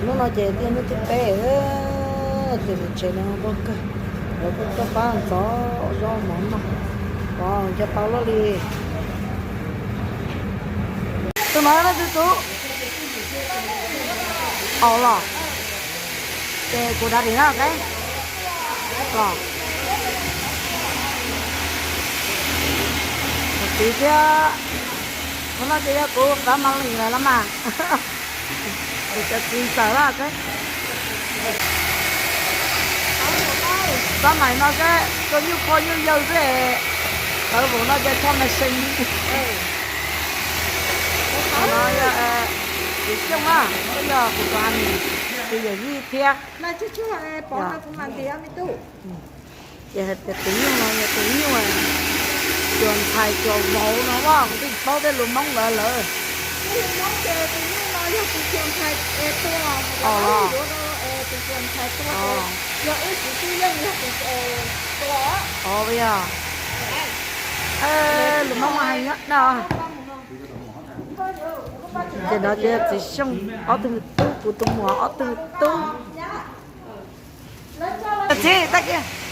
Hnub no ces tiaj hnub thib peb, ces pem tsev no npau kawg, lawv kuj tuaj pab ntxov zaub mov noj, pom cov tau loj li. Tus no leej twg tub? Au los, ces kuv da dim na, ok. Los, kuv txiv thiab, hnub no ces yog kuv qab mas leej lawm los mas. Kuv cov txiv ntxawm na, ok. Xab maim no seb tua nyuj phoj nyuj yawg xwb, tawv vauv no ces thoj machine. No yog Txiv Xyooj na, twb yog kuv tus a mi, tus yawm yij thiab. Ces hais tias tus nyuj no yog tus nyuj cuas ntxhais cuas vauv no, kuv twb tsis paub tej lus Hmoob ntawd lawm. Os, yog, lus Hmoob mas hais nyob no. Ces no ces Txiv Xyooj ob tug tub, kuv tus muam ob tug tub. Txiv,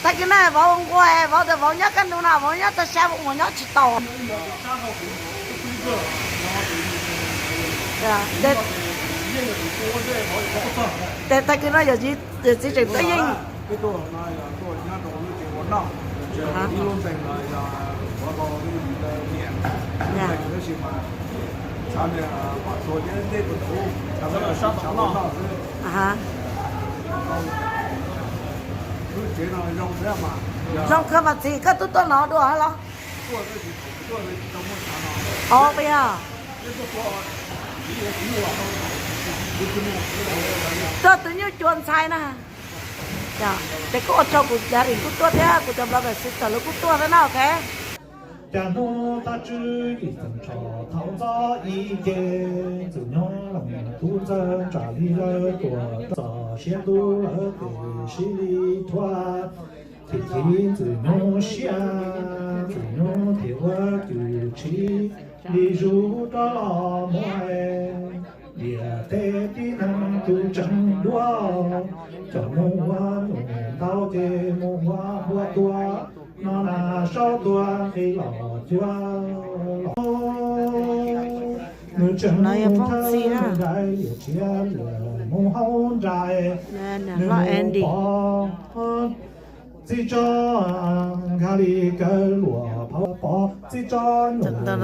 tag kis no vauv nquag, vauv tias vauv nyob kaj ntug no, vauv nyob tag sab, vauv mus nyob tsis tau. Ces tag kis no yawm txiv tseem tuaj yeej. Zoo kawg mas txiv, koj twb tuaj no dua los? Os, tuaj tus nyuj cuas ntxhais na. Ces kuj ua tsaug kuv da dim kuj tuaj thiab, kuv cov brother sister lawv kuj tuaj thiab na, ok. Cas hnub tab tswv yim txeem tso thaum ntxov ib ce, ntxwg nyoog tub ntxawg ntsam li lawv tuaj txog siab ntuj lawv tes sib li thuav. Thim thim ntxwg nyoog siab, ntxwg nyoog thiaj ua cwj tshib li zus rov los muab diam teb tib neeg tus tseem duab, coj mus ua nyuj ntau ces mus ua npua tua, no na saub tuag nqis los cuag los. Nws tseem mus thawj nraim liam tshiab liam mus hauv nraim, nws mus pov txiv tso nkag li kawg luam phau pov txiv tso nyuj ntawd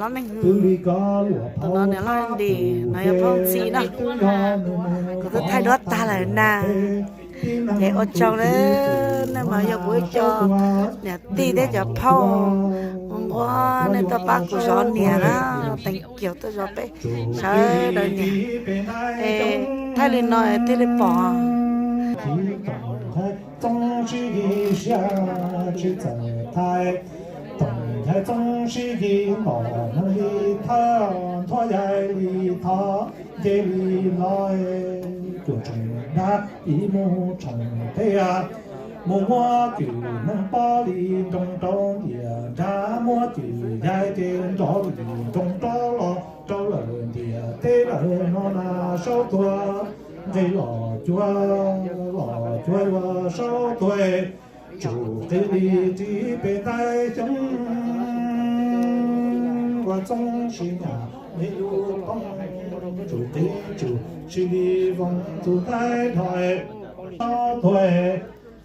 los twb li kawg luam phau pov tus ces twb yog nws mus pov tag lawm na. Ces ua tsaug na, nej mas yog kuv ib co niam tij thiab cov phauj nquag, nej tuaj pab kuv zov niam na, teem kiag tuaj zov peb sawv daws niam. Es thaij li no thiaj li pom. Txoov sib kis siab tsis txawm thaiv, toom ncaig txoov sib kis ntom neeg li thawj, nthuav yaig li thov nce li los, cuam tsheej dab ib mus tsheej teb, mus muab cwm neeg pob li nroo rau ntiaj nrab, muab cwm yaig ces nrov li nroo rau los rau lawm ntiaj teb lawm no na saub tuag. Nqis los cuag los cuag yuav saub tuag, tsum qis li ris pem ntaij xyoob, ua txoov sib nyam li lub poob, tsum qis tsum sib li voos tus ntaij dhos saub tuag.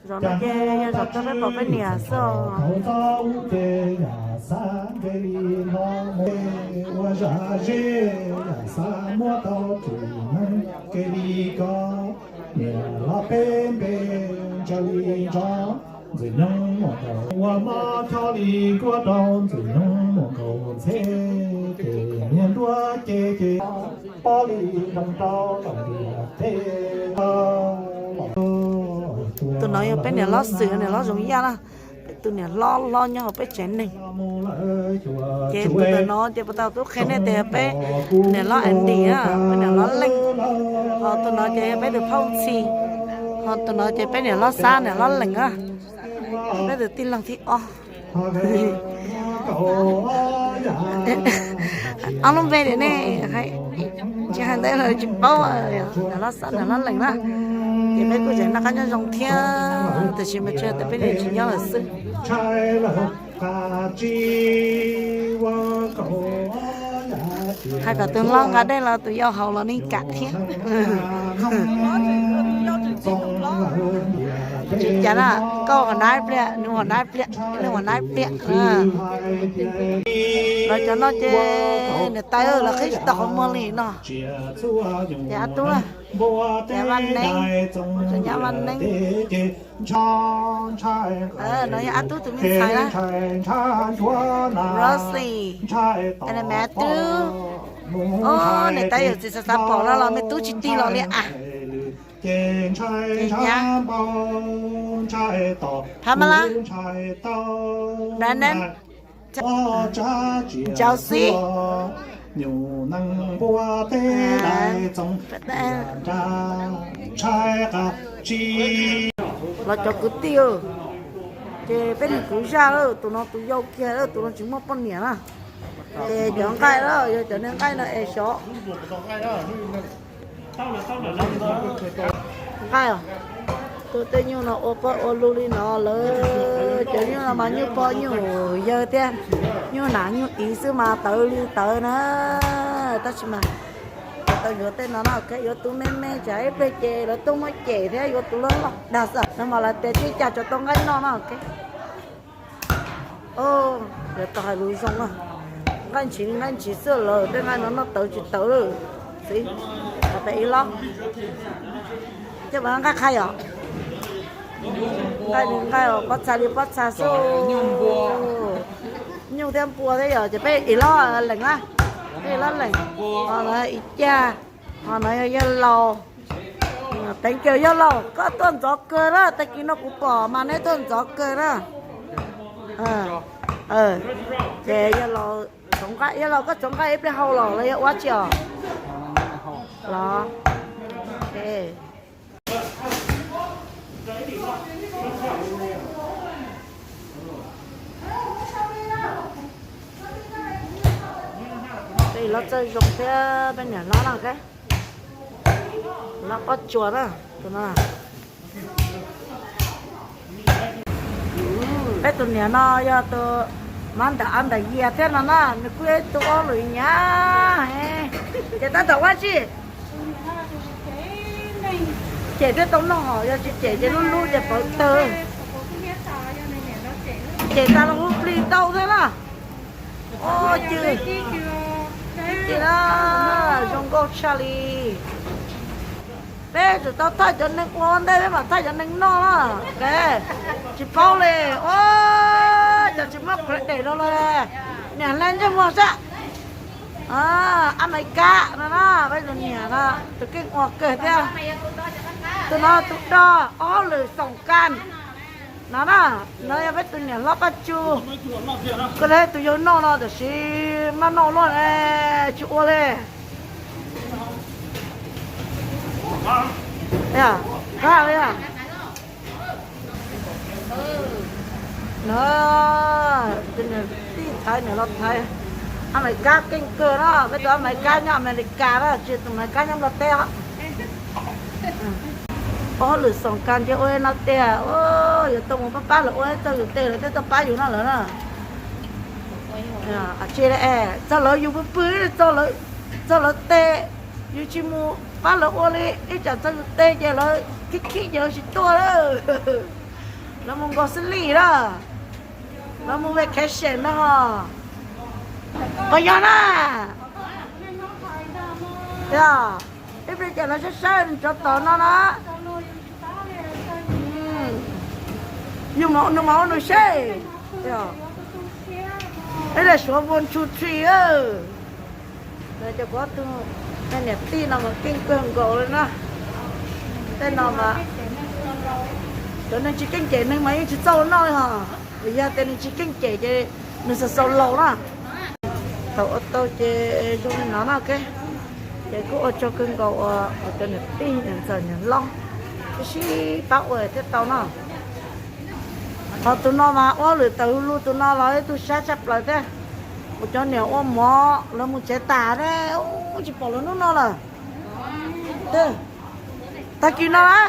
Zov no ces yog zov rau peb pom peb niam xwb os. Thaum ntxov ub ces yam xav nqe li no mus ua zam zeb, yam xav muab tau tus neeg ke li ko, niam los peb npe ntsawg li nrov, ntxwg nyoog muam nkaus ua mob choj li kuab rau, ntxwg nyoog muam nkaus ntxheb ces niag nruab ce ces pob li nroo rau lawm ntiaj teb. Tus no yog peb niam hlob Xwm, niam hlob Zoov Yaj na. Peb tus niam hlob hlob nyob hauv peb tsev neeg. Ces tus ntawm no ces puas tau tub qhia nej tias peb niam hlob Andy na, peb niam hlob Leej. Ho tus no ces yog peb tus phauj Ntxhi. Ho tus no ces peb niam hlob Xab, niam hlob Leej na. Peb tus tij laug thib ob. Ob lub npe tias nej hais. Tsis hais ntawd los tsis paub, nws hlob xab nws hlob lees na. Ces peb kuj tseem noj qab nyob zoo thiab, tiam sis mas tsuas yog tias peb niam tsis nyob lawm xwb. Hais kom tus hlob nqa dej los tus yau haus los nej kam thiab. Tsis cas na, koj hom nab pliag, nws hom nab pliag, nws hom nab pliag. Los cov no ces niam tais los qhib tsis tau qhov muag li no. Ces Ab Tub, ces Vaj Neeb, nyab Vaj Neeb. No yog Ab Tub tus me ntxhais na. Rosie, me tub. Niam tais yawm txiv xav xav pom no los me tub tsis tig los li as. Ces nyab Pha Ma Lab, Brandon, Josie. Los cov kwv tij, ces peb niag kwv zaj, tus no tus yau kiag, tus no tsis muaj poj niam na. Ces cov nqaij, yog cov niag nqaij no es xyov nqaij, tus tej nyuj no ua pog ua lug li no lawm. Cov nyuj no mas nyuj pog nyuj yawg thiab, nyuj nam nyuj iv xwb mas tawv li tawv na. Tab sis mas tau yuav tej no no, yuav tus me me tsam ib pliag ces lawv tuaj muab cem thiab yuav tus loj loj dag xwb no mas lawv tias tib cas tsuas tau nqaij noj no. Yuav tau hais lus zoo na, nqaij ntshis nqaij ntshis xwb lawm, tej nqaij no noj tawv tsis tawv lawm. Txiv, pem ib lob, coj mus nqaij qhai os. Nqaij li nqaij, pob txha li pob txha xwb. Nyuj thiab npua thiab yom, ces peb ib lob lees na, peb ib lob lees. Ho no ib cag, ho no yog yawg laus. Teev kiag yawg laus, koj tuaj ntxov kawg na, tag kis no kuv pom mas neb tuaj ntxov kawg na. Ces yawg laus, yawg laus koj tsoov nqaij ib pliag hau los los yog ua tsi os? Los. Peb hlob txawj zoo thiab peb niam hlob na, hlob Pob Tsuas na, tus no. Peb tus niam no yog tus mab ntawm av ntawm yias thiab no na, nws kuj yog ib tug ua lwm nyav. Ces tab tom ua tsi? Cem thiaj tau noj, yog tsis cem ces lub lub ces pawv tawg. Cem tas los hu plig tau thiab na. Ua cw, cem na, zoo nkauj tshaj li. Peb tsum tau thaij cov neeg ua ntej peb mam thaij cov neeg noj na. Tsis paub li, ua cas tsis muab credit rau luag li. Niam hle ntsej muag sab. Amelikas no na, peb tus niam no tus keej ua kawg thiab. Tus no tus dog ob lwm xoom kas no na, no yog peb tus niam hlob Paj Tsu. Koj hle tus yau noj no tiam sis maj noj luaj tsis ua li. Qab li no, tij thaiv niam laus thaiv. Amelikas keej kawg na, peb tus Amelikas nyob Amelikas na, tsis tus Amelikas nyob Nplog teb os. Ob lwm xoom kas ces ua no tiag, yuav tau mus pab pab lawv ua txog yus tes lawv thiaj tau pab yus no lawm na. Tsis, txog lawv yus pw pw, txog lawv tes yus tsis mus pab lawv ua li, ib tsam txog yus tes ces lawv khib khib ces lawv tsis tuaj lawm. Lawv mus nkaus xib lij na, lawv mus vacation no. Qhov yog na, ib pliag ces lawv saib saib nws tsov tom no na. Nws mas ua nws seb, ib daim suav one two three. Cov kuv ob tug niam tij no mas keej kawg nkaus li na. Tej no mas cov neeg tsis keej cem neeg mas yeej tsis txawj ua noj li hos. Vim yog tias nws tsis keej cem ces nws xaus xaus laus na. Thaum ua tau ces zoo li no na, ces kuj ua tsaug kawg nkaus uas cov niam tij niam ntxawm niam hlob sib sib pab ua thiaj tau no. Ho tus no mas ua lwm tawm hu lus, tus no los ib tug sab tshaj plaws thiab. Cov niam ua mov lawv mus tsev tas ne, tsis pom lawv hnub no lawm. Tag kis no na,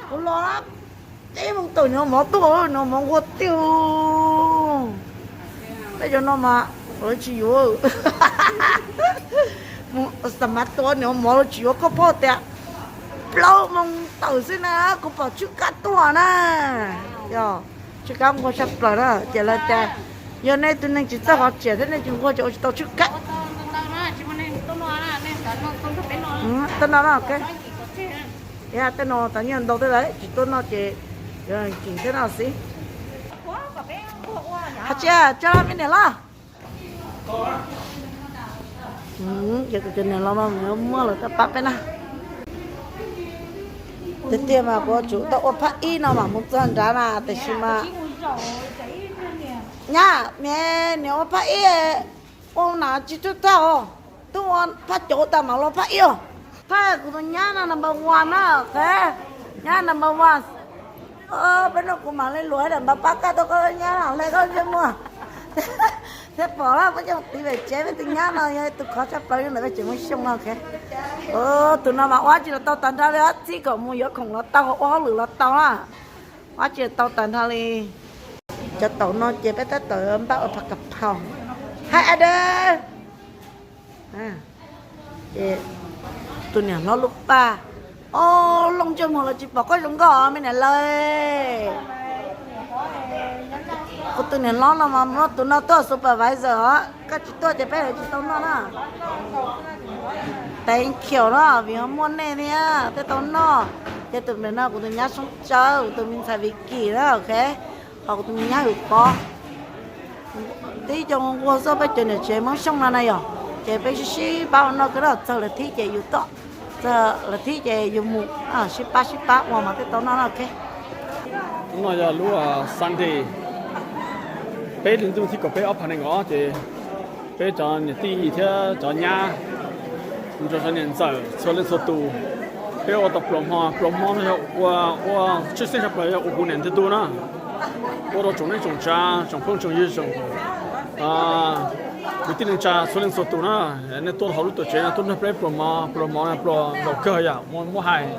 kuv los na, ib moos tawm niam ua mov tuaj, niam ua mov nqua tiag. Peb cov no mas lawv tsis yuav, xa mav tua niam ua mov lawv tsis yuav, koj paub tias plaub moos tawm xwb na kuv pom tswj kab tuaj na. Yog tswj kab nqua tshaj plaws na, ces lawv tias yog nej tus neeg tsis txawj qhov tseem thiab nej tsis nqua ces ua tsis tau tswj kab. Tuaj no, tej no tau nyiaj ntau tej lawm tsis tuaj noj ces cim tej no xwb. Hais tsis tso me niam los. Ces kuv cov niam los no muab lawv tuaj pab peb na. Tiag tiag mas kuv tsum tau ua phab ib no mam mus txog nrad na, tiam sis mas nyab, niam ua phab ib, ua na tsis tub tag os, twb ua phab caum tas mam los phab ib os. Phab kuv tus nyab no number one na, ok, nyab number one. Peb no kuv mam li luam daim npav pab kaj tuaj koj nyab hle koj ntsej muag. Thiab pom lawm peb coj tiv pem tsev, peb tus nyab no yog tus khov tshaj plaws li ntawm peb tsev Hmoob Xyooj no, ok. Tus no mas ua tsis los tau tag nrho li, txib kom mus yuav khoom los tau, ua hauj lwm los tau na. Ua tsis los tau tag nrho li. Cov taum no ces peb tab tom npaj ua phav kas phau. Hais a de. Tus niam hlob lub paj, o, looj ntsej muag los tsis pom koj zoo nkauj me niam lawm. Kuv tus niam hlob no mas tus no tuaj supervisor os, koj tsis tuaj ces peb tsis tau noj na. Thank you no vim ho muaj nej thiab thiaj tau noj. Ces tus ntawm no kuv tus nyab Soob Tsawb, kuv tus me ntxhais Vicky na, ok. Ho kuv tus me nyab Hwm Pov. Tib co nquag xwb peb cov niam tsev Hmoob Xyooj no na yom. Ces peb sib sib pab ua noj kawg na, txog lawv thib ces yus tuaj, txog lawv thib ces yus mus, sib pab sib pab ua mas thiaj tau noj na, ok. Hnub no yog lub Sunday, peb hlis ntuj thib kaum peb ob phav nees nkaum ob ces peb cov niam tij thiab cov nyab, nrog cov niam ntxawm txhua leej txhua tus, peb ua tau pluas hmo. Pluas hmo no yog ua, ua tshwj xeeb tshaj plaws yog ua kuv niam ntiag tug na. Ua rau tsoom neej tsoom tsav, tsoom phooj tsoom ywg, tsoom kwv tij neej tsa txhua leej txhua tus na, nej tuaj hauv lub tuam tsev no tuaj nrog peb pluas hmo. Pluas hmo no pluas zaum kawg yom, muab hais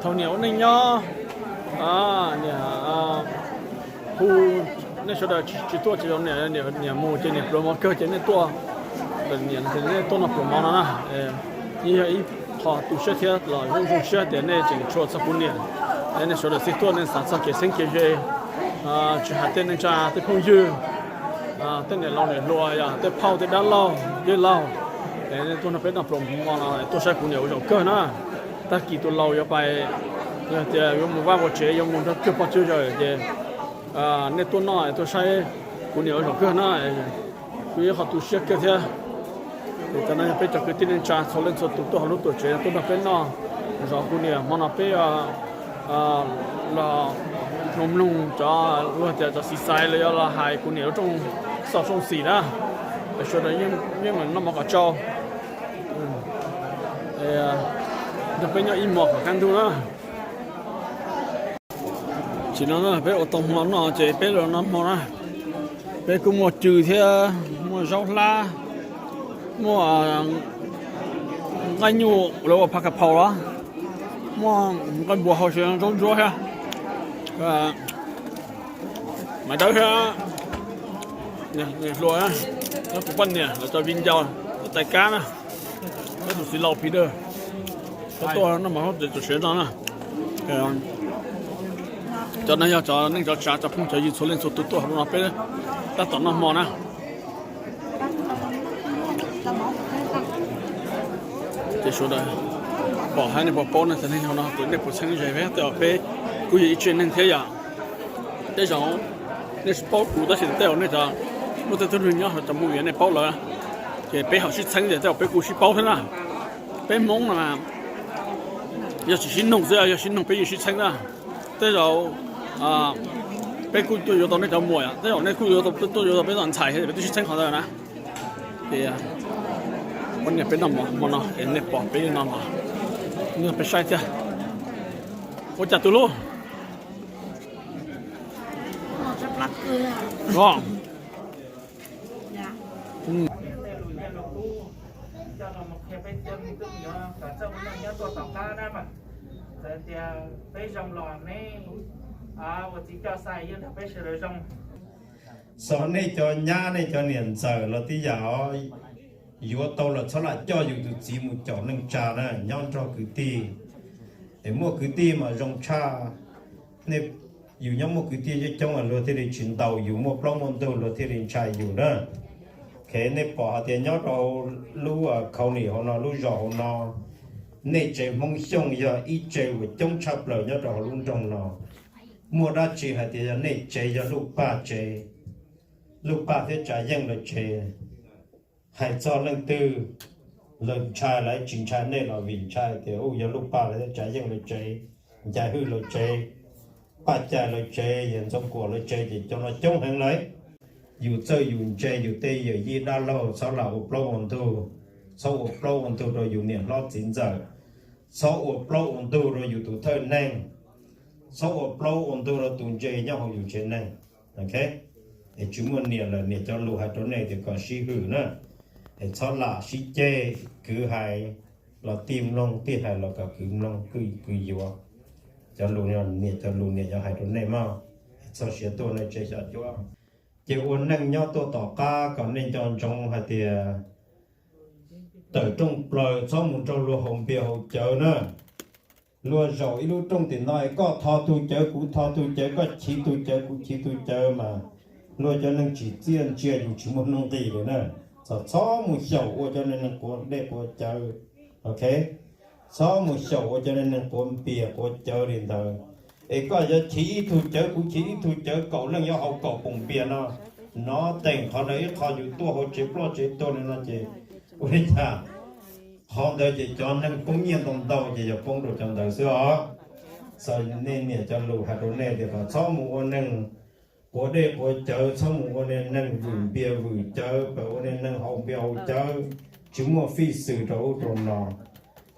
thaum niam ua neej nyob, niam hu, nej sawv daws tsis tuaj ces niam, niam mus ces niam pluas hmo kawg ces nej tuaj, niam, nej tuaj noj pluas hmo no na. Yeej yog ib qho tu siab thiab los zoo zoo siab tias nej tseem tshua txog kuv niam. Nej sawv daws xij tuaj nej xav txog kev txheeb kev ze, tsis hais tej neej tsa tej phooj ywg, tej niam laus niam hluas, tej phauj tej dab laug yawg laug, es nej tuaj nrog peb noj pluas hmo no tuaj saib kuv niam ua zaum kawg na. Tag kis tus laus yuav pais, yog tias yuav mus vaj ua tsev yuav mus nrog cuag pog cuag yawm ces nej tuaj noj tuaj saib kuv niam ua zaum kawg na. Kuv yeej qhov tu siab kawg thiab. Tam no yog peb cov kwv tij neej tsa txhua leej txhua tus tuaj hauv lub tuam tsev tuaj nrog peb noj zov kuv niam hmo no peb los mloog mloog cov luag tias cov xis xais los yog los hais kuv niam lub rooj xov rooj xim na. Sawv daws yeej meem noj mov kom tsau, nrog peb nyob ib hmos kom kaj ntug na. Tam no peb ua tau hmo no ces peb los noj hmo na. Peb kuj muaj cw thiab, muaj zaub hlab, muaj nqaij nyuj lawv ua phav kas phaus los, muaj nqaij npua hau, zaub ntsuab thiab, maiv dawb thiab, niam hluas, kuv poj niam, lawv cov viv ncaus, tais kab na, peb tus txiv laus Peter, peb tuaj noj mov hauv tus siav no na. Cov no yog cov neej cov tsav cov phooj cov ywg txhua leej txhua tus tuaj hauv no peb tab tom noj hmo na. Ces sawv daws pom hab nej puas paub ne, cov neeg hauv no tus nej puas txheeb ze, tej zaum peb kuj yog ib tsev neeg thiab yom. Tej zaum nej tsis paub kuv tab sis tej zaum nej cov muaj tej tug neeg nyob hauv cov movie nej paub lawm, ces peb ho sib txheeb ces tej zaum peb kuj sib paub thiab na. Peb Hmoob no yog tsis sib noog xwb, yog sib noog peb yeej sib txheeb na. Tej zaum peb kuj tuaj yuav tau nej cov muam, tej zaum nej kuj tuaj yuav tau peb cov ntxhais, peb twb sib txheeb qhov ntawd na. Ces ua niam peb noj mov hmo no es nej pom peb li no mas nej peb saib thiab. Ua cas tus hlub? Tias peb zoo los neb ua txiv coj xais yeej nrog peb sawv daws zoo. Xyov nej cov nyab nej cov niam ntxawm los tib yam os, yuav tau los txhob lam coj yus tus txiv mus caum neej tsa na, nyob nrog kwv tij. Es muaj kwv tij mas zoo tshaj, nej, yus nyob muaj kwv tij coob coob luag thiaj li tsis ntaus yus, muaj plaub muaj ntug luag thiaj li ntshai yus na. Ces nej pom hais tias nyob rau lub khau nim hauv no, lub zos hauv no, nej tsev Hmoob Xyooj yog ib tsev uas coob tshaj plaws nyob rau hauv lub nroog no. Muaj dab tsi hais tias yog nej tsev, yog Luj Paj tsev, Luj Paj thiab Tsav Yeej lawv tsev. Hais txog leej twg, lawv ntshai lawv tsis ntshai nej los vim ntshai tias u yog Luj Paj lawv thiab Tsav Yeej lawv tsev, Ncais Hwj lawv tsev, Paj Cai lawv tsev, Yawg Ntxoov Kuam lawv tsev, ces cov no coob heev lawm. Yus txawj yus ntse yus tej yawm yij dab laug txhob lam ua plaub ua ntug, txhob ua plaub ua ntug rau yus niam hlob txiv ntxawm, txhob ua plaub ua ntug rau yus tus thawj neeg, txhob ua plaub ua ntug rau tus ntse nyob hauv yus tsev neeg. Es tsis muaj niam lawm, niam cov lus hais rau nej tias kom sib hwm na, es txhob lam sib ceg, kwv hais los tij mloog, tij hais los kom kwv mloog, kwv yuav. Cov lus, niam cov lus niam yuav hais rau nej mog, es txhob siav tuaj nej tsev xyom cuab. Ces ua neej nyob tuaj tom qab kom nej nco ntsoov hais tias tawm rooj plaws txhob mus nrog luag haus npias haus cawv na. Luag zaum ib lub rooj tim no es koj thov tus cawv kuv thov tus cawv, koj chiv tus cawv kuv chiv tus cawv mas luag cov neeg tsim txiaj ntsia yus tsis muaj hnub nqis li na. Txhob, txhob mus xyaum ua cov neeg quav dej quav cawv, ok? Txhob mus xyaum ua cov neeg quav npias quav cawv li ntawd. Es koj yuav chiv ib tug cawv kuv chiv ib tug cawv, kaum leej yuav haus kaum poom npias no, nov teem qhov ntawd ib qho, yus tuaj hauv tsev ploj tsev tuag li no ces ua li cas? Qhov ntawd ces cov neeg poob nyiaj ntau ntau ces yog poob rau cov ntawd xwb os. Xav nej niam cov lus hais rau nej tias kom txhob mus ua neeg quav dej quav cawv, txhob mus ua neeg vwm npias vwm cawv, pab ua neeg haus npias haus cawv, tsis muaj fij xwm rau ub rau no.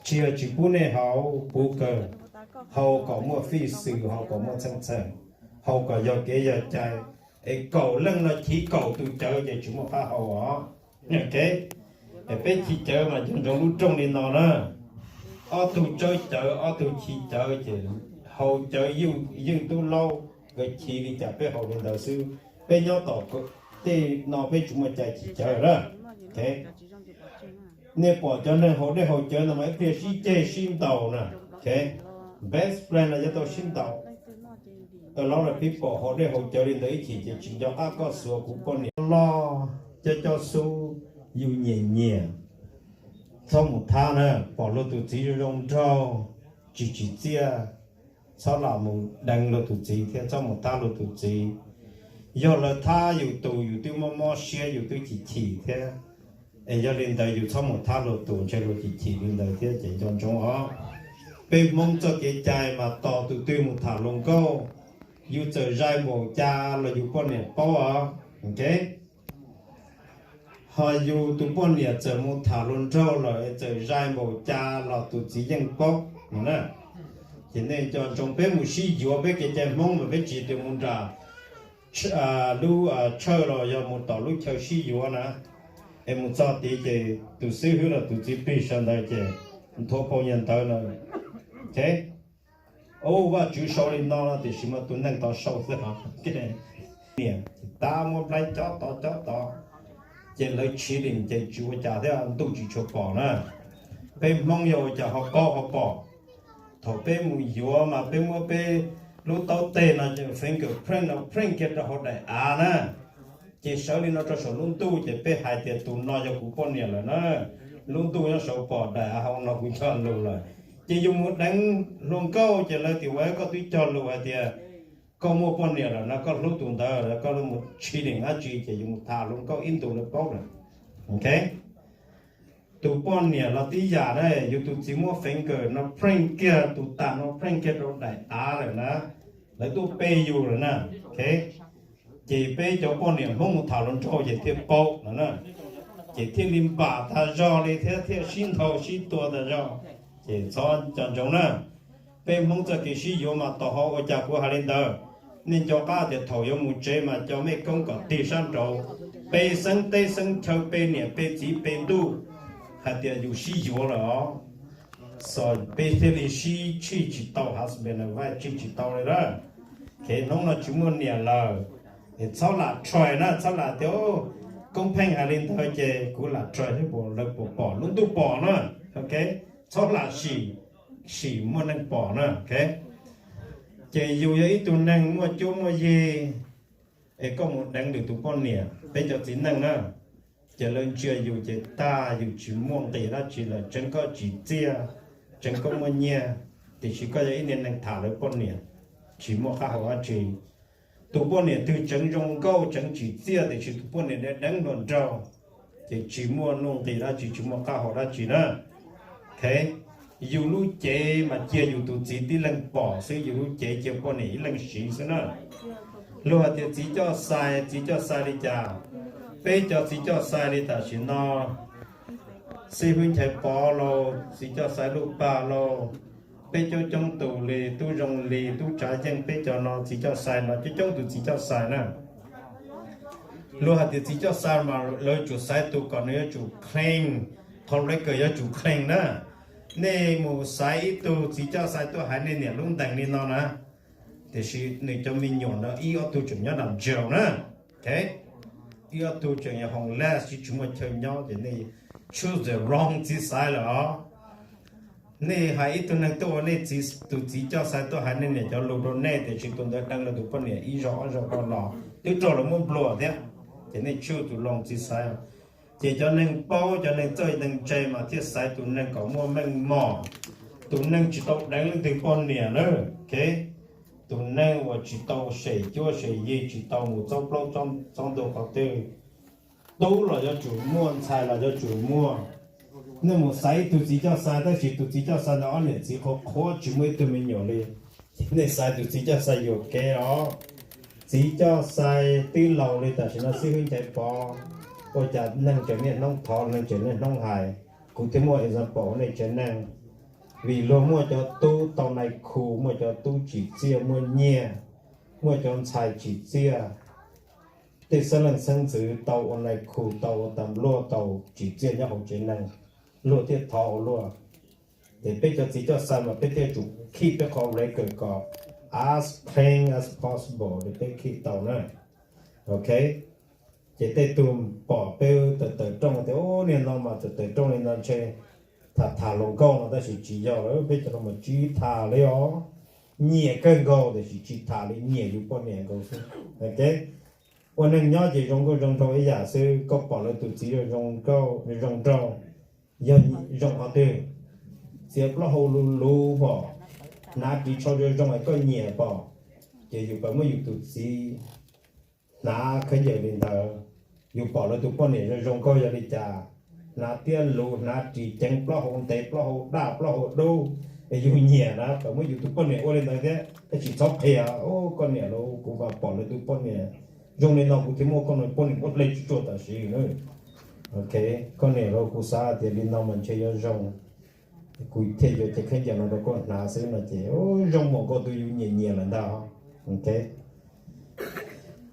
Tsis yog tsis pub nej haus, pub kawg. Haus kom muaj fij xwm, haus kom muaj txheej txheem, haus kom yog kev yog cai. Es kaum leej no chiv kaum tus cawv ces tsis muaj qab haus os. Es peb chiv cawv mas nco ntsoov lub rooj li no na. Ob tug tsawb cawv, ob tug chiv cawv ces haus cawv yeej tub laub, nkawd chiv li cas peb haus li ntawd xwb. Peb nyob tom tej no peb tsis muaj cai chiv cawv na. Nej pom cov neeg haus dej haus cawv no mas ib pliag sib ceg sib ntaus na. Best friend los yuav tau sib ntaus. A lot of people haus dej haus cawv li ntawd ib chim ces tsis nco qab koj xuav kuv poj niam loj, cov cov xub yus nyiam nyiam. Txhob mus thab na, pom luag tus txiv zoo zoo nraug, tsis tsim txiaj, txhob lam mus deev luag tus txiv thiab txhob mus thab luag tus txiv. Yog lawv thab yus tus yus twb mob mob siab yus twb chim chim thiab. Es yog li ntawd yus txhob mus thab luag tus ntshe luag chim chim li ntawd thiab ces nco ntsoov os. Peb Hmoob txoj kev cai mas tos tus twg mus tham hluas nkauj, yus txawm zais npaum cas los yus poj niam paub os. Ho yus tus poj niam txawm mus tham hluas nraug lawm es txawm zais npaum cas los tus txiv yeej paub na. Ces nej nco ntsoov peb mus sib yuav peb kev cai Hmoob mas peb tsis tias mus nram lub tshawj los yog mus tom lub chaw sib yuav na. Es mus txog tid ces tus xib hwb los tus txiv plig sawv ntawd ces nthuav pau nyuag ntawd na. Ua Vajtswv sau li no no tiam sis mas tus neeg tod sau xwb os. Niam tab muab nplaib cob tod cob tod, ces lawv chiv lim ces tsis ua cas thiab, ntuj tsis tshua pom na. Peb Hmoob yog ua cas ho paub ho pom. Thaum peb mus yuav mas peb muab peb lub taub teg no finger print no print kiag rau hauv daim av na, ces sawv li no rau saum lub ntuj ces peb hais tias tus no yog kuv poj niam lawm na. Lub ntuj nyob saud pom daim av hauv no kuv cog lus lawm. Ces yus mus deev hluas nkauj ces lawv tias ua koj twb cog lus hais tias koj muaj poj niam lawm no, koj hlub tus ntawd, koj mus chiv lim dab tsi ces yus mus tham hluas nkauj ib ntus lawv paub lawm. Tus poj niam los tib yam na, yus tus txiv muab finger no print kiag, tus tam no print kiag rau daim av lawm na, lawv tuaj pe yus lawm na. Ces peb cov poj niam Hmoob mus tham hluas nraug ces thiaj paub no na, ces thiaj li npam tas zog li thiab thiaj sib ntaus sib tua tas zog. Ces txhob nco ntsoov na, peb Hmoob txoj kev sib yuav mas tos ho ua cas kuv hais li ntawd. Nej nco qab tias thaum yuav mus tsev mas cov mej koob kom tig sab nraud, pe xeeb teb xeeb chaw, pe niam pe txiv pe ntuj, hais tias yus sib yuav lawm os. So peb thiaj li sib tsij tsis tau, husband and wife tsij tsis tau li na. Ces hnub no tsis muaj niam lawm, es txhob lam try na, txhob lam tias koob pheej hais li ntawd ces kuv lam try thiab puas lawv puas pom, lub ntuj pom na. Ok, txhob lam sim, sim muaj neeg pom na. Ok, ces yus yog ib tug neeg muaj cuab muaj yig, es koj mus deev lwm tus poj niam, peb cov txiv neej na, ces lawv ntsia yus ces tag, yus tsis muaj nqis dab tsi lawm, tseev koj tsim txiaj, tseev koj muaj nyiaj, tiam sis koj yog ib niag neeg tham lawv poj niam, tsis muaj qab hau dab tsi. Tus poj niam twg tseev zoo nkauj tseev tsim txiaj tiam sis tus poj niam deev hluas nraug, ces tsis muaj nuj nqis dab tsi, tsis muaj qab hau dab tsi na. Ok, yus lub cev mas cia yus tus txiv tib leeg pom xwb, yus lub cev cia poj niam ib leeg siv xwb na. Luag hais tias txiv coj xai, txiv coj xai li cas? Peb cov txiv coj xai li tam sim no, xib hwb Nchaiv Pov lauj, txiv coj xai Luj Paj lauj, peb coob coob tus li, tub Zoo Lis, tub Tsav Yeej, peb cov no txiv coj xai no coob coob tus txiv coj xai na. Luag hais tias txiv coj xai mas lawv yuav tsum xaiv tus kom nws yuav tsum clean, qhov lawv kawm yuav tsum clean na. Nej mus xaiv ib tug txiv coj xai tuaj hais nej niam lub ntees li no na, tiam sis nws cov me nyuam ntawd ib ob tug tseem nyob nram jail na. Ok, ib ob tug tseem yog homeless tsis muaj chaw nyob ces nej choose the wrong txiv xaiv lawm os. Nej hais ib tug neeg tuaj ua nej tus txiv coj xai tuaj hais nej niam cov lus rau nej tiam sis tus ntawd deev lawv tus poj niam ib zaug ob zaug rau los twb raug lawv muab nplua thiab, ces nej choose tus wrong txiv xaiv. Ces cov neeg paub, cov neeg txawj neeg ntse mas thiaj xaiv tus neeg kom muaj meej mom, tus neeg tsis tau deev leej twg poj niam na. Ok, tus neeg uas tsis tau sem cuab sem yig, tsis tau mus txob plaub txob ntug qhov twg, tub los yuav tsum muaj, ntxhais los yuav tsum muaj. Nej mus xaiv ib tug txiv coj xai tab sis tus txiv coj xai ntawd ob niam txiv qhuav qhuav tsis muaj ib tug me nyuam li, nej xaiv tus txiv coj xai yuam kev os. Txiv coj xai twb laus li tam sim no xib hwb Nchaiv Pov, ua cas neeg tseem niaj hnub thov, neeg tseem niaj hnub hais, kuv thiaj muaj example nej tsev neeg. Vim luag muaj cov tub tau nai khu, muaj cov tub tsim txiaj muaj nyiaj, muaj cov ntxhais tsim txiaj, tej xeeb leej xeeb ntxwv tau ua nai khu, tau ua tas luaj, tau tsim txiaj nyob hauv tsev neeg, luag thiaj thov ua luaj. Ces peb cov txiv coj xai mas peb thiaj tsum keep peb qhov record kom as clean as possible li peb keep tau na. Ok, ces tej tug pom peb tawm tawm rooj tias ub niag no mas tawm tawm rooj li no ntshe tham tham hluas nkauj no tab sis tsis yog lawm, peb cov no mas tsis tham li os. Nyiam kawg nkaus tiam sis tsis tham li, nyiam yus poj niam nkaus xwb. Ok, ua neeg nyob ces zoo nkauj zoo nraug ib yam xwb, koj pom lawv tus txiv zoo nkauj zoo nraug, yog zoo qhov twg? Txiav plaub hau luv luv pom, hnav ris tsho zoo zoo es koj nyiam pom, ces yus pab muab yus tus txiv hnav khaub ncaws li ntawd. Yus pom lawv tus poj niam zoo zoo nkauj yog li cas, hnav tiab luv, hnav ris ceev, plaub hau ntev, plaub hau daj, plaub hau dub, es yus nyiam na, pab muab yus tus poj niam ua li ntawd thiab. Tab sis txhob qhia, koj niam lauj, kuv mas pom lawv tus poj niam zoo li no kuv thiaj muab koj no poj niam muab hle tsuj tsuag tam sim na. Ok, koj niam lauj, kuv xav tias li no mas ntshe yuav zoo, kuv thiaj yuav cev khaub ncaws no rau koj hnav xwb no ces zoo npaum nkaus tus yus nyiam nyiam lawm ntag. Ok,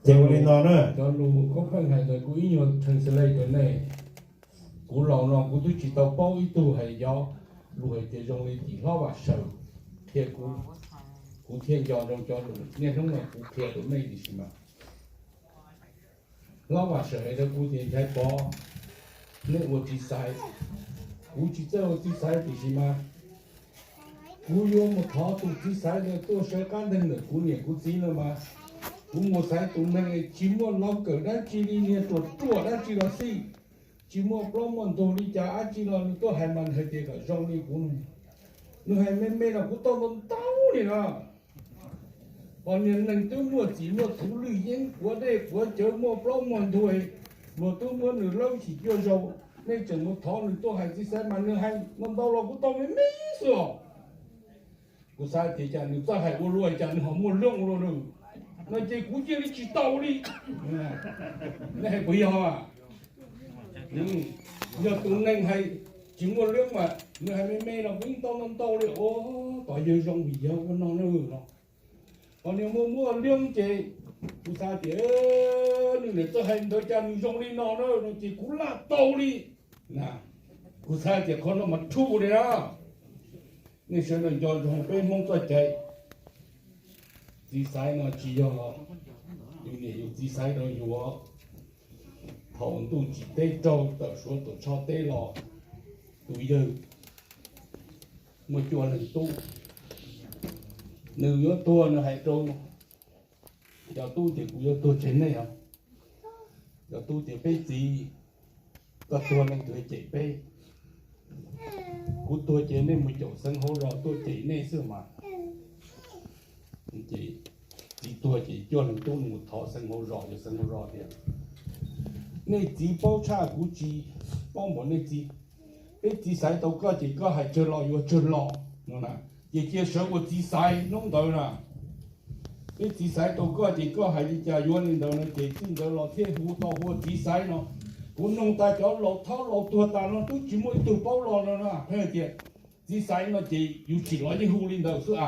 ces ua li no na. Cov lus koj pheej hais ntawd kuv ib nyuag translate rau nej. Kuv laus no kuv twb tsis tau paub ib tug hais cov lus hais tias zoo li tim hlob Vam Sawm qhia kuv, kuv thiaj nco zoo cov lus. Niaj hnub no kuv qhia rau nej tiam sis mas hlob Vam Sawm hais rau kuv tias Nchaiv Pov, nej ua txiv xaiv, kuv tsis txawj ua txiv xaiv tiam sis mas kuv yuav mus thov tus txiv xaiv ntawd tuaj saib qab nteeg ntawm kuv niam kuv txiv no mas kuv mus xaiv tus neeg tsis muaj lo kawm dab tsi li, niag ruam ruam dab tsi los xij, tsis muaj plaub muaj ntug li cas dab tsi los nws tuaj hais mas nws hais tias kom zoo li kuv. Nws hais me me los kuv tau ntau ntau li no. Ho niag neeg twb muaj txiv muaj txhuv lwj yeeb puav dej puav cawv muaj plaub muaj ntug, luag twb muab nws laub xim cuaj zaus, nej tseem mus thov nws tuaj hais txiv xaiv mas nws hais ntau ntau los kuv tau me me xwb os. Kuv xav tias cas nws txawj hais ua luaj cas nws ho muaj lub ua luaj no ces kuv cia li tsis tau li. Nej hais puas yog? Yog tus neeg hais tsis muaj lub mas nws hais me me los kuv yeej tau ntau ntau li os. Tom yawg zoo vim yog ua no na no, ho niag muaj muaj lub ces kuv xav tias nws niam txawj hais ntawd cas nws zoo li no na no ces kuv laj tau li. Kuv xav tias qhov no mas true li na. Nej sawv daws nco zoo peb Hmoob txoj cai, txiv xaiv no tsis yog yus niam yus txiv xaiv rau yus. Thaum ntuj tsim teb raug tawm Suav tuam tshoj teb los, tus yawg muaj cuaj leeg tub, nws yuav tuag nws hais rau cov tub tias kuv yuav tuag tseg nej os. Cov tub tias peb txiv, koj tuag nej tuag cem peb, kuv tuag ces nej mus caum xeev hauv zos tuaj cem nej xwb mas. Ces txiv tuag ces cuaj leeg tub mus thov xeev hauv zos, yog xeev hauv zos tias nej txiv paub tshaj kuv tsis paub npaum nej txiv. Peb txiv xaiv tau koj ces koj hais tsawg los yuav tsawg los no na, ces cia sawv ua txiv xaiv hnub ntawd na. Peb txiv xaiv tau koj ces koj hais li cas yuav li ntawd no ces txij ntawd los thiaj hu tau hu ua txiv xaiv no. Kuv noog tas cov laus thaub laus tuag tas no twb tsis muaj ib tug paub los no na, pheej tias txiv xaiv no ces yus tsim los yeej hu li ntawd xwb a.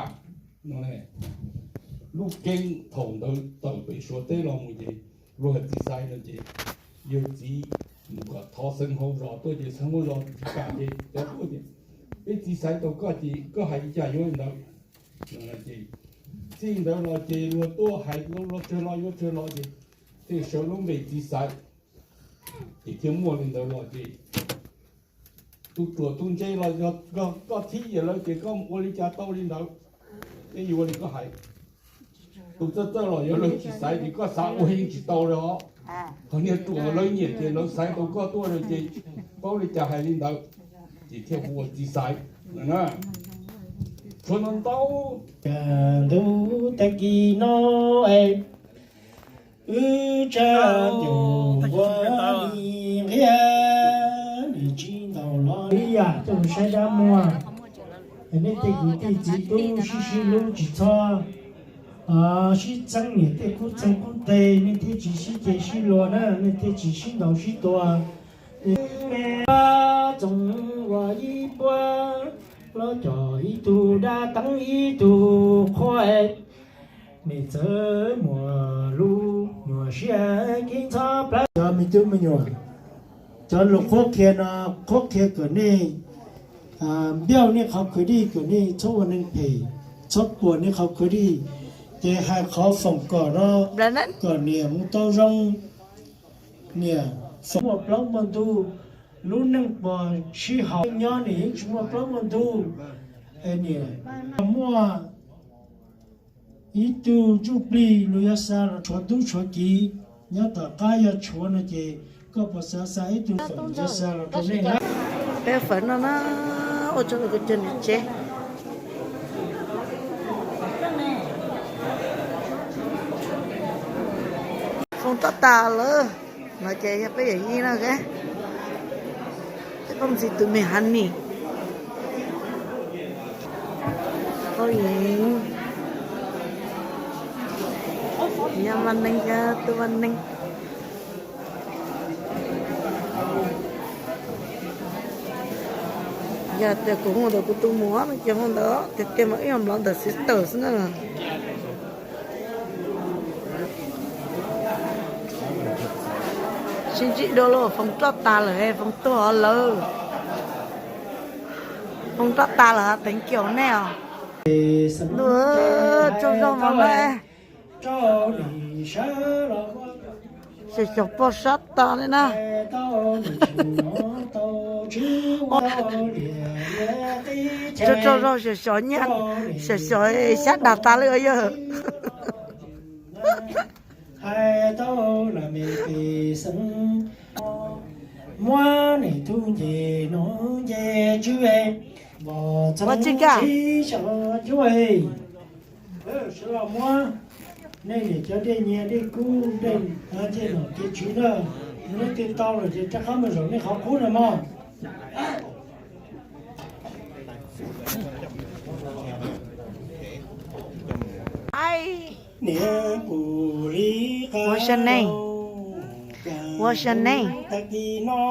Lub keeb thaum ntawd tawm pem Suav teb los mus ces luag hais txiv xaiv no ces yawg txiv mus kom thov xeev hauv zos tuaj ces xeev hauv zos tsis kam ces cov tuaj tias peb txiv xaiv tau koj ces koj hais li cas yuav li ntawd. Ces txij ntawd los ces luag tuaj hais luag tsawg los yuav tsawg los ces thiaj sawv lub npe txiv xaiv. Ces thiaj muaj li ntawd los ces tus ruam tus ntse los yog koj thib yam lawv ces koj mus ua li cas tau li ntawd. Peb yuav li koj hais. Tus txawj txawj los yog lawv tsis xaiv ces koj xav ua yeej tsis tau li os. Qhov niag ruam lawv nyiam ces lawv xaiv tau koj tuaj lawm ces paub li cas hais li ntawd, ces thiaj hu ua txiv xaiv. Tshuav ntau ntau. Ntuj tag kis no es wb tsa ncuv nqua li nqia, nws tsis ntaus los ib yam coj mus saib dab muag. Nej tej kwv tij txiv tub sib sib hlub tsis txhob sib txeeb niam tej kub txeeg kub teg, nej thiaj tsis sib ceg sib luag na, nej thiaj tsis sib ntaus sib tua. Txoov ua ib puab, los coj ib tug dab teeb ib tug qhua, niam txawv muag lub muag siab keeb txhob plawv. Cov me tub me nyuam, cov lus qhuab qhia no qhuab qhia kom nej npauj nej qhov khwv dij, kom nej txhob ua neeg phem, txhob puas nej qhov khwv dij. Ces hais qhov foom kom no kom niam mus tau zoo. Niam foom muaj plaub muaj ntug, lub neej puas sib haum, nyob niam yeej tsis muaj plaub muaj ntug. Niam muaj ib tug ntsuj plig los yog xa los tshuav tub tshuav kiv, nyob tom qab yog tshuav no ces koj puas xav xa ib tug foom yog xa los rau nej na. Peb fawm no na, ua tsaug ntawm kuv cov niam tsev. Foom roj tas lawm, no ces yog peb yawm yij na, peb phooj ywg tus me Honey, Phooj Ywg, yog Vaj Neeg, yog tus Vaj Neeg. Yog tias kuv hu ntawm kuv tus muam no ces hu ntawd tiag tiag mas ib yam nplov ntawm sister xwb na. Sib ntsib dua lawm, foom roj tas lawm, foom tuag lawm. Foom roj tas lawm, teev kiaum nej os. Ntuj, tsaug zog mas na. Xyom xyom pog sab tas li na. Tsaug tsaug zog, xyom xyom nyiaj, xyom xyom xyab dag tas li os yawg. Hais tau lawm me pej xeem, muab niam tub nce nov nce tswb, vos txoov tsib xyom cuab. Sawv los muab nej niam cov dej nyiaj dej kub dej, tej nom kev tswv na, muab tej tau lawm ces rov qab mus zaum nej qhov qub na mog. Niam pum li qab, what's your name? What's your name? Tag kis no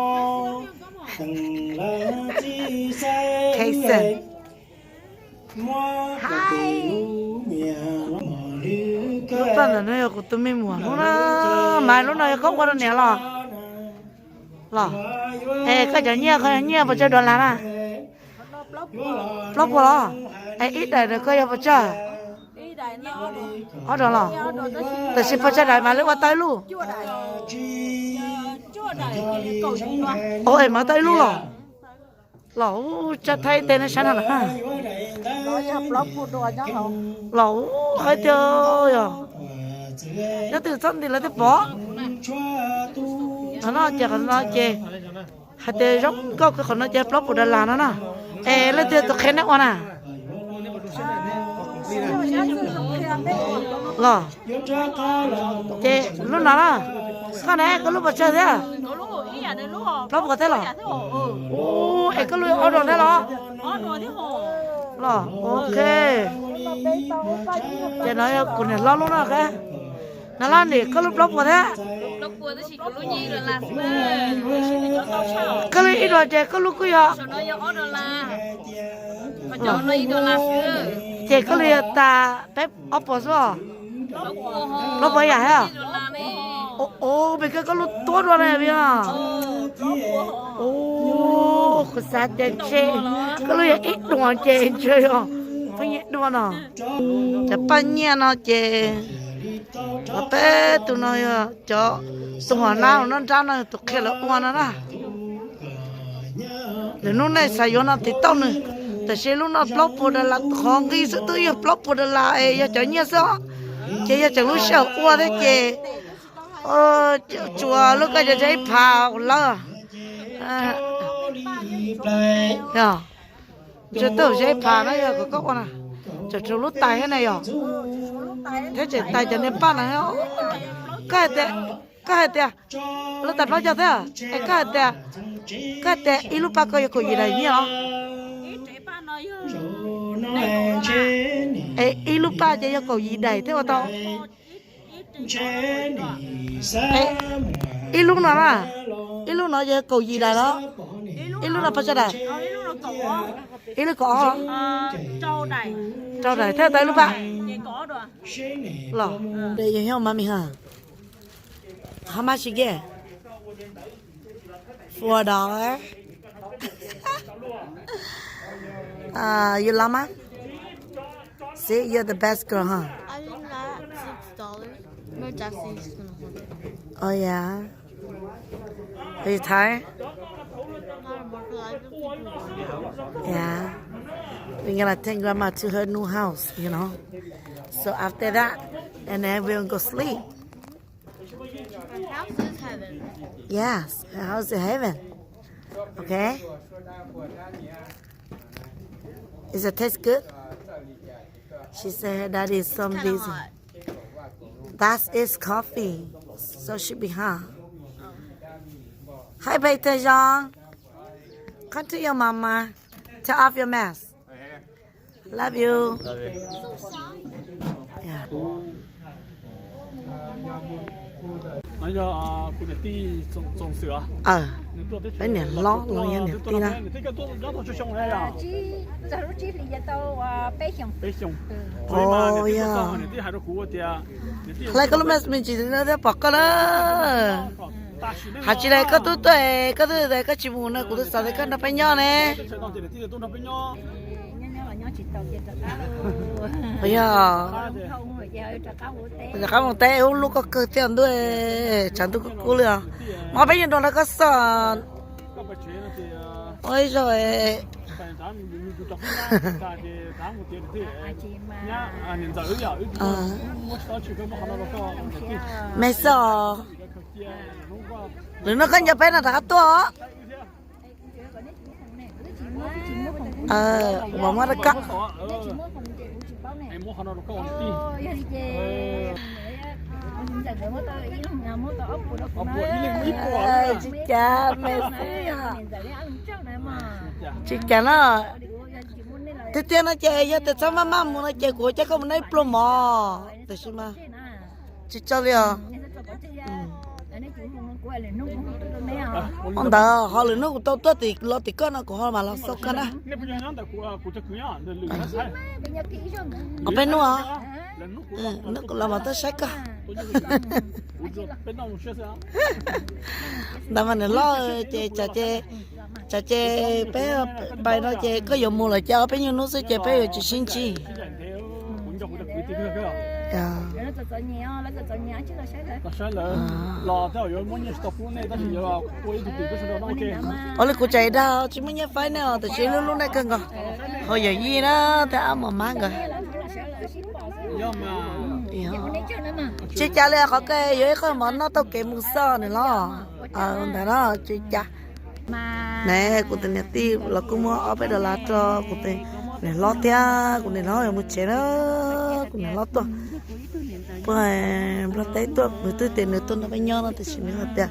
teem lawv txib saib Kason. Muab kuv tus nyiam los mos lwm kawg. Lub paj ntawm no yog kuv tus me muam hnub na, mas lub no yog koj ua rau niam los? Los, es koj cov nyiaj, koj cov nyiaj puas tsawg dollar na? Plaub puas los? Es ib daim rau koj yog puas tsawg? Ob daim los? Tam sim puas tsawg daim mas lawv ua tau ib lub? O, es mas tau ib lub los? Los ub, tsa thaib ib teg no saib no na. Los ub, hais tias yog nyob twg txhob nti lawv thiaj pom. Qhov no ces, qhov no ces hais tias zoo nkauj kawg, qhov no ces plaub puas dollar no na. Es leej twg tus qhia nej ua na? Los, ces lub no na, koj ne, koj lub puas tsawg thiab? Plaub puas thiab los? Ub, es koj lub ob daim thiab los? Los, ok. Ces no yog kuv niam hlob lub no. No los niam, koj lub plaub puas thiab? Koj lub ib daim ces koj lub kuj yog. Ces koj lub yog tas peb ob puas xwb os. Plaub puas yam thiab? Ub, pem koj, koj lub tuab dua na vim os. Ub, kuv xav tias ntshe koj lub yog ib duas ces ntshe yog pheej ib duas no. Cov paj nyiaj no ces, peb tus no yog cov, tus hauv nab hauv nruab nrab no tus qhia lawv ua no na. Lwm hnub nej xav yuav no tiv tauj nws. Tab sis lub no plaub puas dollar, qhov nqi xwb twb yog plaub puas dollar es yog cov nyiaj xwb os. Ces yog tseem lub sij hawm ua thiab ces tsuas lub koj cov zeb phav lawm. Yog, tsuas tau zeb phav no yog kom koj ua na. Tseem tshuav lub tais thiab na yog. Thiab tseem tais cov niag paj no. Koj hais tias, koj hais tias lub tais plaub caug thiab es koj hais tias, koj hais tias ib lub paj koj yog kaum yim daim nyiaj os. Es ib lub paj ces yog kaum yim daim thiab ua tau. Ib lub no na, ib lub no yog kaum yim daim los? Ib lub no paj tsawg daim? Ib lub kaum ob, rau daim thiaj tau ib lub paj. Los, de yog nyob mas mi ha. How much you get? Four dollar. Uh, you love mine? See, you're the best girl, huh? I didn't like six dollars. No, Jesse's gonna hold it. Oh, yeah. Are you tired? Not a more reliable people. Yeah. We're gonna take grandma to her new house, you know. So after that, and then we'll go sleep. Her house is heaven. Yes, her house is heaven. Okay? Is it taste good? She said her daddy is so busy. That is coffee. So should be hot. Hi, Peter John. Come to your mama. Take off your mask. Love you. Peb niam hlob los yog niam tij na. Ua yog. Hlais koj lub me ntsis thiab pom koj na. Hais tsis lais koj tub tuaj, koj twb tias koj tsis mus no kuv twb xav tias koj nrog peb nyob ne. Ua yog. Rov qab mus teb ub lub koj kawg thiab ntuj, tshav ntuj kub kub li os. Mas peb yuav dua nrog koj xwb. Ua ib zaug. Me xwb os. Lwm hnub koj nco peb no rov qab tuaj os. Ua muab rau koj. Tsis cas, me xwb os. Tsis cas no. Tiag tiag no ces yog tias txhob maj maj mus no ces kuv coj koj mus noj ib pluag mov, tiam sis mas tsis tso li os. Ua ntawd ho lwm hnub kuv tau tuaj tim los tim koj no kuv ho mam los xauj koj na. Os, peb hnub os. Hnub kuv los mam tuaj saib koj. Ntawd mas niam loj ces tsam ces Tsam ces peb pais no ces koj yuav mus lawm ces ob peb nyuag hnub xwb ces peb yuav tsis sib ntsib. Ua li kuv tseem dag tsis muaj nyiaj faib ne os, tiam sis lub lub neej kawg nkaus, hauv yawm yij na thiab ab mos mab nkawd. Tsis cas li, qhov kawg yuav ib qho mov noj taug kev mus xwb niam hlob. Ntawd no tsis cas. Ne, kuv tus niam tij los kuj muab ob peb dollar rau kuv tus niam hlob thiab, kuv niam hlob yuav mus tsev na, kuv niam hlob tuaj puag Nplog teb tuaj, nws twb tias nws tuaj nrog peb nyob no tiam sis nws hais tias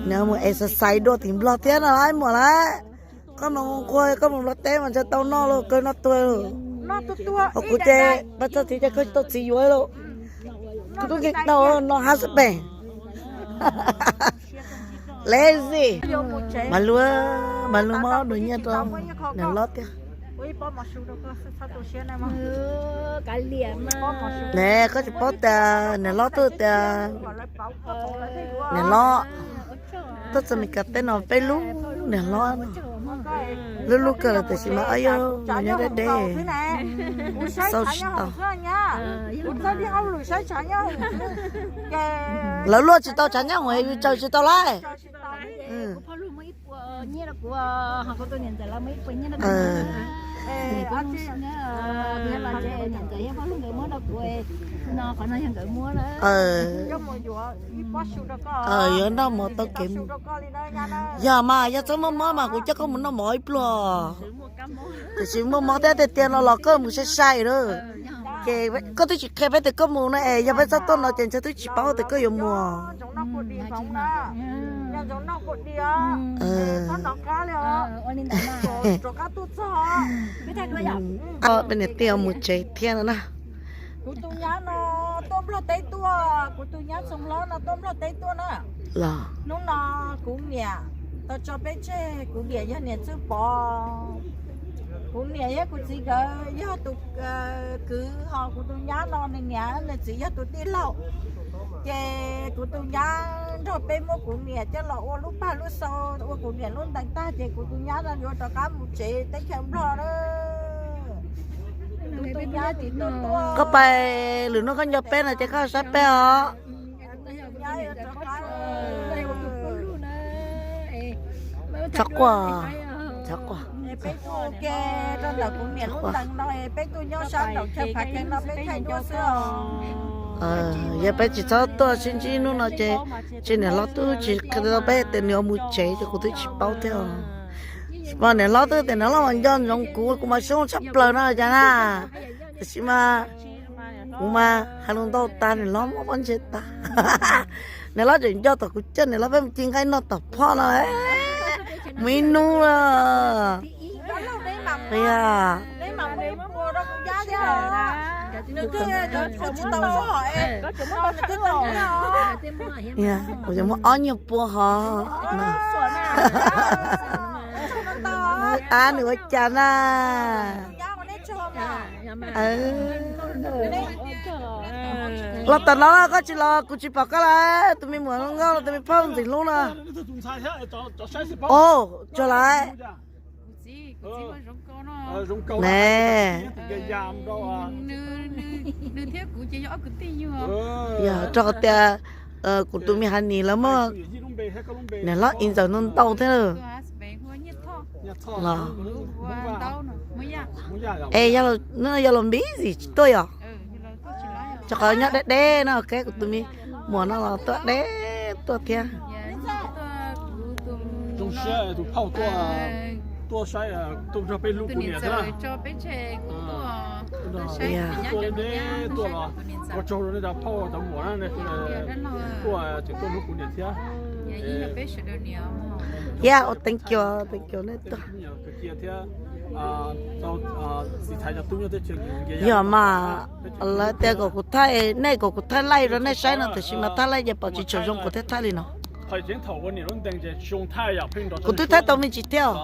nws mus exercise dua tim Nplog thiab no lawm muam lawm. Koj mus nqua koj mus Nplog teb mas ntshe tau noj los kawg noj tuag. Kuv ces pas txog txiv ces koj tsis tau txiv yuav lauj. Kuv twb nkees tau no hab xab pes. Lazy. Mas luag, mas luag muab dua nyiaj rau niam hlob tiag. Ne, koj tsis paub tias niam hlob tuaj tias, niam hlob tuaj txog Meskas teb no peb hlub niam hlob no, hlub hlub kawg lawm tiam sis mas ob yog mas nyob deb deb, xauj tsis tau. Lawv luaj tsis tau tshav nyab mus yus tsaws tsis tau lawm. Yuav noj mov tau kev mus. Yog mas yog txhob muaj mob mas kuv coj koj mus noj mov ib pluag. Tiam sis muaj mob thiab tiag tiag no los koj mus sai sai na. Ces koj twb tsis qhia peb tias koj mus no es yog peb txhob tuaj no ces ntshe twb tsis paub tias koj yuav mus. Peb niam tij mus tsev thiab no na. Kuv tus nyab no tuaj Nplog teb tuaj, kuv tus nyab Txoov Hlob no tuaj Nplog teb tuaj na. Los hnub no kuv niam tau tso peb tseg, kuv niam yog niam Txwj Pov. Kuv niam thiab kuv txiv nkawd yog tus kwv, ho kuv tus nyab no nws niam nws txiv yog tus tij laug. Ces kuv tus nyab nrog peb muab kuv niam coj los ua lub pag lub xau, ua kuv niam lub ntees tag ces kuv tus nyab no yuav rov qab mus tsev teb chaws Nplog na. Koj pais lwm hnub koj nco peb no ces koj saib peb os. Txhob quaj, txhob quaj. Yog peb tsis txhob tuaj sib ntsib hnub no ces, ces niam hlob twb tsis qhia rau peb tias nws yuav mus tsev ces kuv twb tsis paub thiab os. Mas niam hlob twb tias niam hlob mas nco ntsoov kuv, kuv mas zoo tshaj plaws no cas na. Tiam sis mas kuv mas hais lus ntau tas niam hlob muab pob ntseg tag. Niam hlob tseem nco tom kuv coj niam hlob peb mus ci nqaij noj tom phoj no mus ib hnub. Kuv muab ob nyuag pua hov. Ab, nws ua cas na? Los tom no koj tsis los kuv tsis pom koj lawm, tus me muam nkauj los tus me phauj ntxim hlub no. Os, tsuag lawm. Ne, yog rau qhov tias kuv tus me Hanis lawv muaj niam hlob ib ntxawm ntau ntau thiab. Los, es yog los busy tsis tuaj yom? Rau qhov nyob deb deb no, kuv tus me muam no los tuaj deb tuaj thiab. Yog, ua thank you, thank you nej tuaj. Yog mas, lawv tias kom kuv thaij, nej kom kuv thaij live rau nej saib no, tiam sis mas thaij live ces pom tsis tshua zoo kuv thiaj thaij li no. Kuv twb thaij tau me ntsis thiab.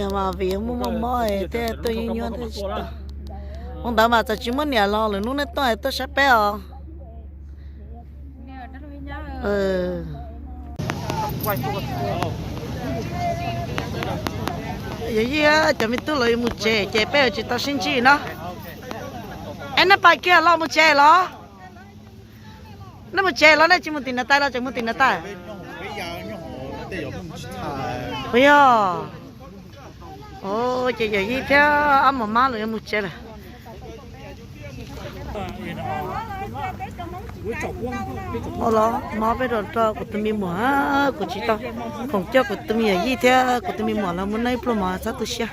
Yog mas vim muaj muaj mob thiaj tuaj nyuaj nyuaj thiaj tsis tau. Ua ntawd mas txawm tsis muaj niam los lwm hnub nej tuaj tuaj saib peb os. Yog yij cov me tub los yuav mus tsev ces peb yuav tsis tau sib ntsib no. Es nej pais kiag los mus tsev los? Nej mus tsev los nej tsis mus tim niam tais los tseem mus tim niam tais? Ua yog. Ces yog yij thiab ob mos mab los yuav mus tsev lawm. Ua los mov peb rau rau kuv tus me muam, kuv tsis tau foom coj kuv tus me yawm yij thiab kuv tus me muam los mus noj ib pluag mov txhob tu siab.